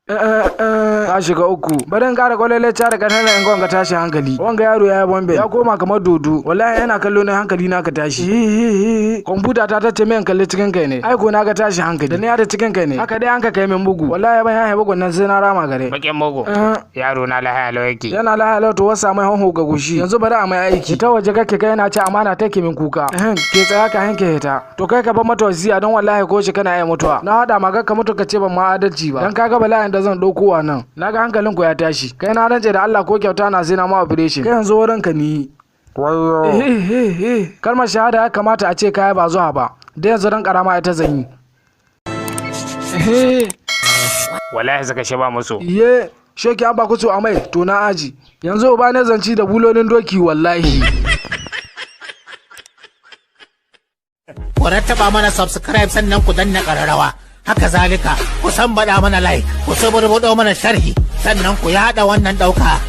Ka shiga uku. Bari in ƙara kwalele ca da ƙananan yan gwanga tashi hankali. Wanga yaro ya yi bombe. Ya koma kamar dodo. Wallahi yana kallo na hankali na ka tashi. Kwamfuta ta tace min kalli cikin kai ne. Ai ko na ga tashi hankali. Da ni ya ta cikin kai ne. Haka dai an ka kai min bugu. Wallahi ban ya bugun nan sai na rama gare. Bakin mugu. Yaro na lahiya lau yake. Yana lahiya lau to wasa mai honho ga gushi. Yanzu bari a mai aiki. Ta waje kake kai na ci amana take min kuka. Ke tsaya ka hanke hita. To kai ka bar mata wasiya don wallahi ko shi kana iya mutuwa. Na hada ma ka mutu ka ce ban ma adalci ba. Dan kaga bala'in da zan ɗaukowa nan. Naga hankalin ku ya tashi. Kai na rance da Allah ko kyauta na sai na ma operation. Kai yanzu wurin ka ni. Wayo. Kalmar shahada ya kamata a ce kaya ba zuwa ba. Da yanzu dan karama ita zan yi. Wallahi suka shi ba musu. Iye, sheki an ba ku so a mai to na aji. Yanzu uba ne zanci da bulolin doki wallahi. Ku rattaba mana subscribe sannan ku danna ƙararrawa. Haka zalika, ku sambaɗa mana like, ku suburbuɗo mana sharhi, sannan ku yaɗa wannan ɗauka.